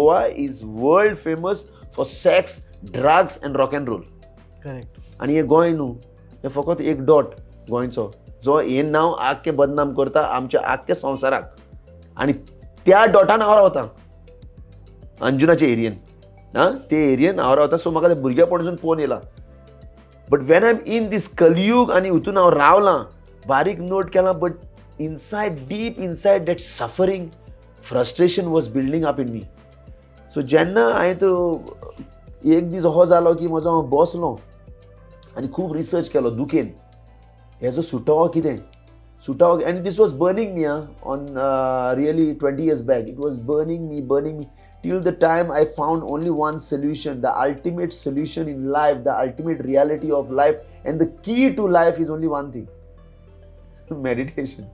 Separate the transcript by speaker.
Speaker 1: Goa is world famous for sex, drugs and rock and roll.
Speaker 2: Correct.
Speaker 1: आनी हें गोंय न्हू, हें फकत एक डॉट गोंयचो, जो हें नांव आख्खें बदनाम करता आमच्या आख्ख्या संवसाराक. आनी त्या डॉटान हांव रावता, अंजुनाचे एरियेन. आं, ते एरियेन हांव रावता. सो म्हाका ते भुरगेपणासून पळोवन येयला. But when I am in this Kaliyug आनी हितून हांव रावलां, बारीक नोट केलां, but inside, deep inside, that suffering, frustration was building up in me. So जेन्ना हांवें तो एक दीस हो जालो की म्हजो हांव बसलो आनी खूब रिसर्च केलो दुखेन, हेजो सुटावो कितें, सुटावो. And this was burning me on really 20 years back. It was burning me, burning me, till the time I found only one solution, the ultimate solution in life, the ultimate reality of life, and the key to life is only one thing: meditation.